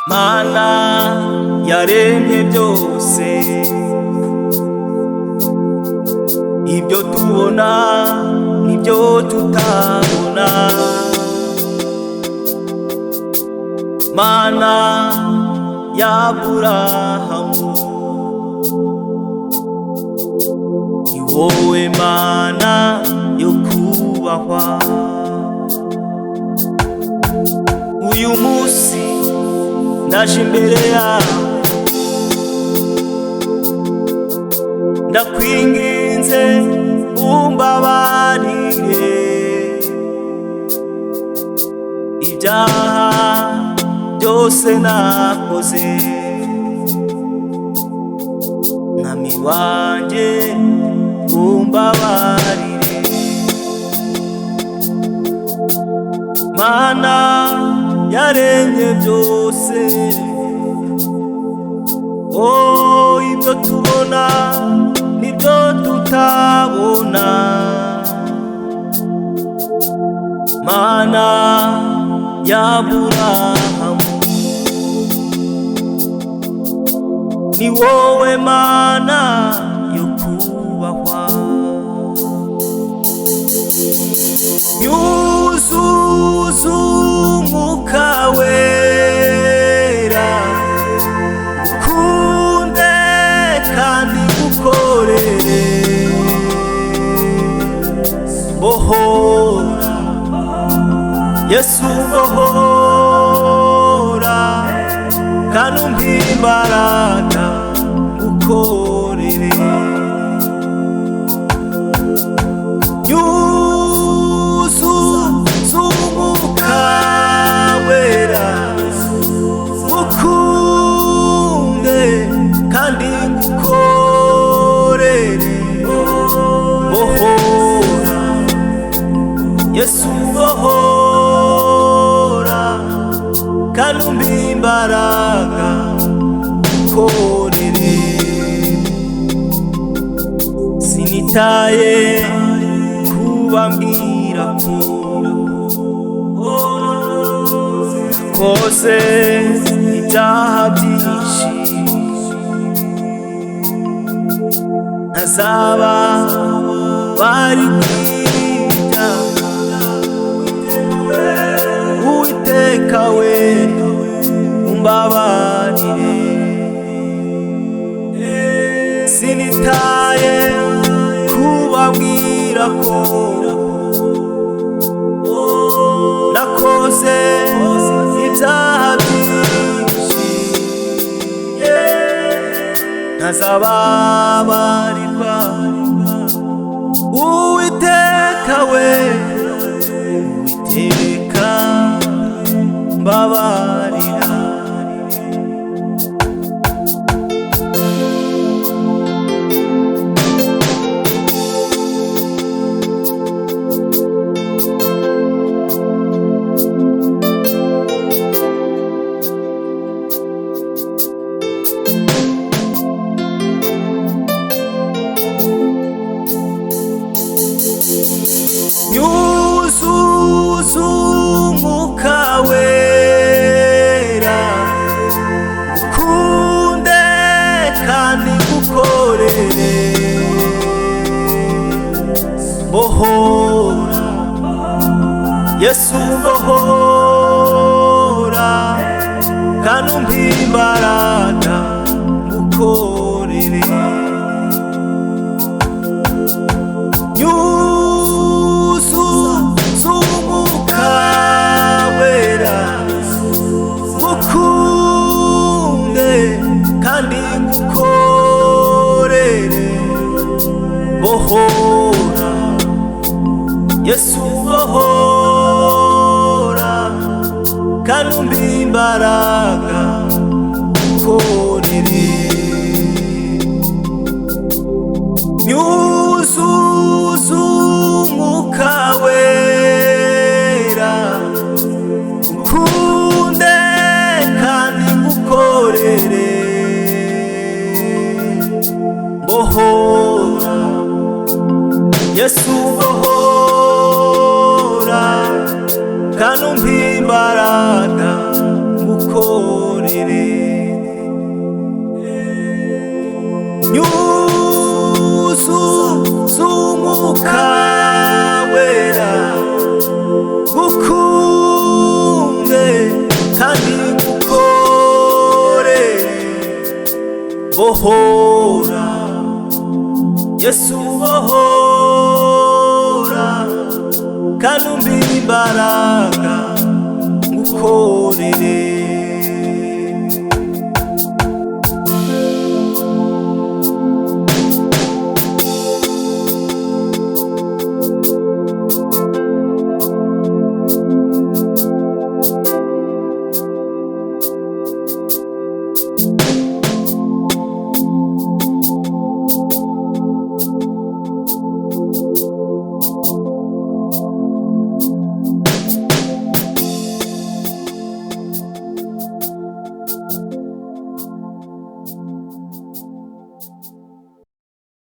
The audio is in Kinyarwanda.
Mana yaremye byose, ibyo tubona nibyo tutabona. Mana ya Aburahamu, ni wowe Mana yo kubahwa. Uyu munsi ndaje imbere yawe, ndakwinginze umbabarire ibyaha byose nakoze. Mwami wanjye umbabarire. Mana yaremye byose, oh ibyo tubona nibyo tutabona. Mana ya Aburahamu, ni wowe Mana yo kubahwa. Nyuzuza Umwuka Wera, ukunde kandi ngukorere. Bohora Yesu, bohora kandi umpe imbaraga ngukorere. Nyuzuza Umwuka Wera, ukunde kandi ngukorere. Bohora Yesu, bohora kandi umpe imbaraga ngukorere. Sinitaye kubambwira ko nakoze ibyaha byinshi, ntazaba bari kwita. Uwiteka we umbabarire. Sinitaye kubabwira ko nakoze ibyaha byinshi, ntazababarirwa. Uwiteka we, Uwiteka mbabarira. Nyuzuza Umwuka Wera, ukunde kandi ngukorere. Bohora Yesu, bohora kandi umpe imbaraga ngukorere. Nyuzuza Umwuka Wera, ngukunde kandi ngukorere. Bohora Yesu, bohora kandi umpe imbaraga ngukorere. Nyuzuza Umwuka Wera, ukunde kandi ngukorere. Bohora Yesu, bohora kandi umpe imbaraga. ngukorere. Nyuzuza umwuka wera, ngukunde kandi ngukorere. Bohora Yesu, bohora, kandi umpe imbaraga ngukorere.